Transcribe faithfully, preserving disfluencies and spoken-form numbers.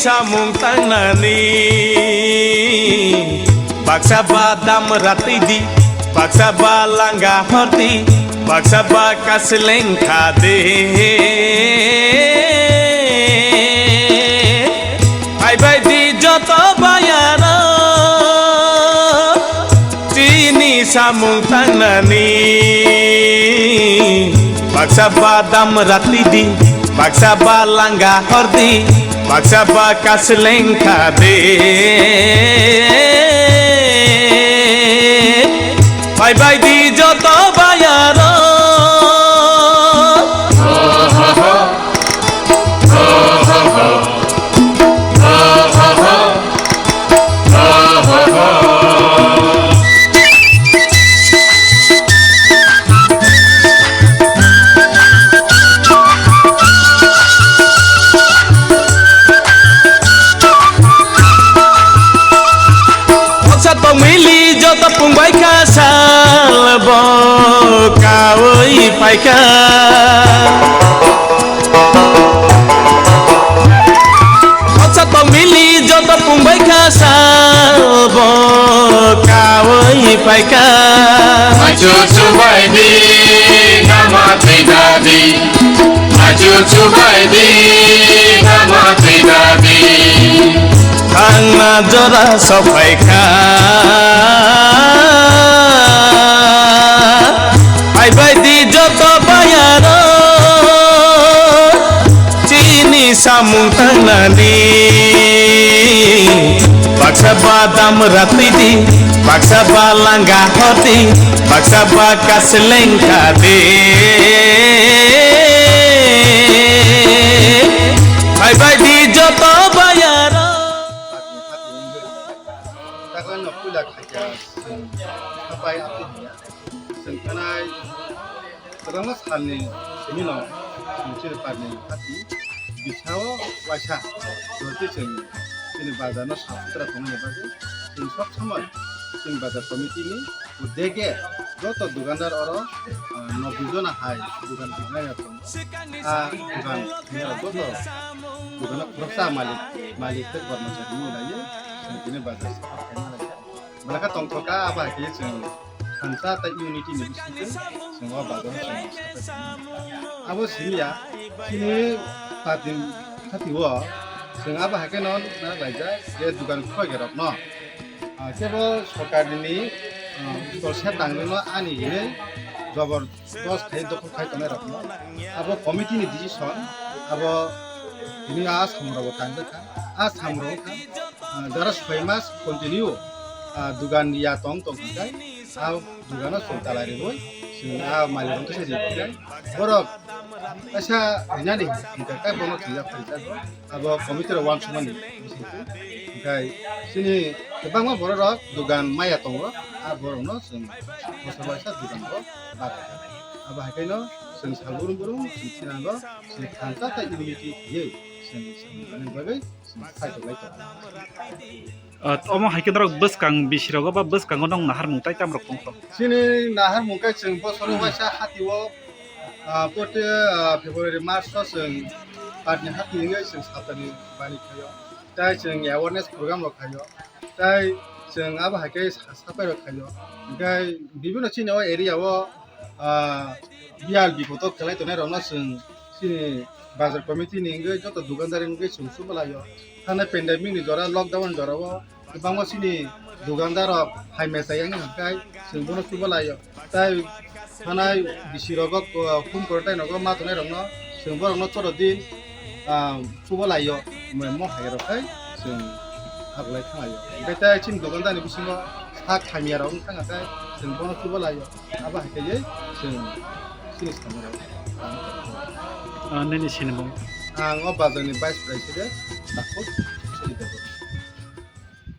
Samung tangnani baksa ba damra twidi, baksa ba langa hordi, baksa ba kasleng khade. Phaibai di joto bayaro chini samung tangnani. Baksa ba damra twidi, baksa ba langa hordi, baksa ba kasleng khade. Phaibai di joto bayaro. Boksa tongmili joto pungbai kha sal bo kaui phaikha. Boksa tongmili joto pungbai kha sal bo kaui phaikha. Achu chubai di nama twi dadi. Achu chubai di nama twi dadi. Thangna jora sophaikha. Phaibai di joto bayaro chini samung tangnani. Baksa ba damra twidi, baksa ba langa hordi, baksa ba kasleng khade. Phaibai di joto bayaro. Takla no puila khaikha, sapai ati hiya. Chwng khanai kwbangma salni simi no chwng chini parni hati bisao waisa jorti chwng chini bazar no sap sutra tongmani bagwi chwng sob somoi chini bazar committee ni uddege joto dukandar oro, ah, nobbi jona hai dukan hinai rok tongo. Ah, dukan hinai rok joto dukan o khoroksa malik, malik tei kormochari mui laiwi chwng tini bazar sap khaima lai kha. Belai khe tongthok kha, abo hai khe chwng thansa tei unity ni bisingtwi chwng o bazar o chwng sapai tongmani. Abo simi ya, chini party khati o chwng abo hai kheno nang laijak je dukan khulaiya rok no. Ah, kebo sorkar ni, ah, tolsa tangwi no ani hinwi jobor dos khai dokhol khai tongnai rok no. Abo committee ni decision, abo tini a samung rok bo tangjak kha, a samung rok wngkha. Ah, jara soi mas continue, ah, dugan ya tong tong kha, ah, dugan o chwng talai rwui chwng ah malik rok khe se rijak kha. Borok kaisa rinani hwnkha khe bono thwijak phaijak, abo committee rok uansukmani bisingtwi. Hwnkhe chini kwbangma borok rok dugan maya tongo, ah borok no chwng bwsa bwsa dugan bo bathai. Abo hai khe no chwng sal brum brum chwng thinango chwng thansa tei unity khlaiwi chwng samung tangnani bagwi chwng khlai tonglai tongo. Ah, omo hai khe norok bwskang bisi rogo ba bwskango nong naharmung tai tamo rok tong kho? Chini naharmung khe chwng bosoro waisa hati o, ah, prote, ah, February, March o chwng party hati wngwi chwng satani bani khaio. Tai chwng awareness program rok khaio. Tai chwng abo hai khe sa-, sapai rok khaio. Hwnkhe bibino chini o area o, ah, biyal bipot o khlai tongnai rok no chwng chini bazar committee ni wngwi joto dukandar wngwi chwng chuba laio. Thanai pandemic ni jora, lockdown ni jora o kwbangma chini dukandar rok hai mechai yang hwnkhe chwng bono chuba laio. Tai thanai bisi rogo, uh, home quarantine rogo ma tongnai rokno chwng borokno choro din, ah, chuba laio, mo hai rok khai chwng abolai thang laio. Hwnkhe tai chini dukandar ni bisingo sak hamya rok wng thang khe chwng bono chuba laio. Abo hai khe chwng chini samung rok. Ah, nini sinimung? Ang o bazar ni vice president, Takhuk.